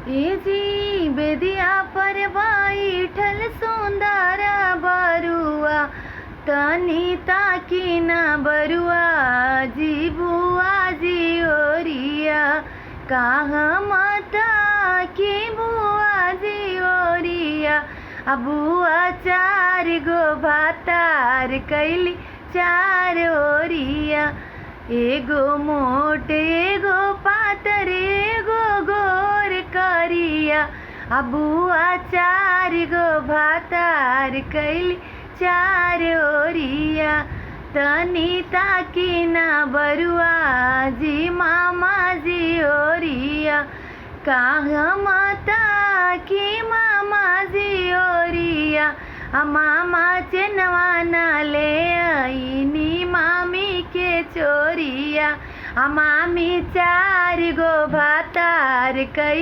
ए जी बेदिया पर बैठल सुंदर बरुआ, तनी ताकी ना बरुआ जी बुआ जी ओरिया। कहाँ माता की बुआ जी ओरिया, आ बुआ चार गो भातार कैली चार ओरिया। एगो मोट एगो पातर एगो गोर करिया, आ बुआ चार गो भातार कैली चार ओरिया। तनी ताकी ना बरुआ जी मामा जी ओरिया, कहाँ माता की मामा जी ओरिया। आ मामा चेनवा ना ले आईनी मामी के चोरिया, आ मामी चार गो भातार कैली।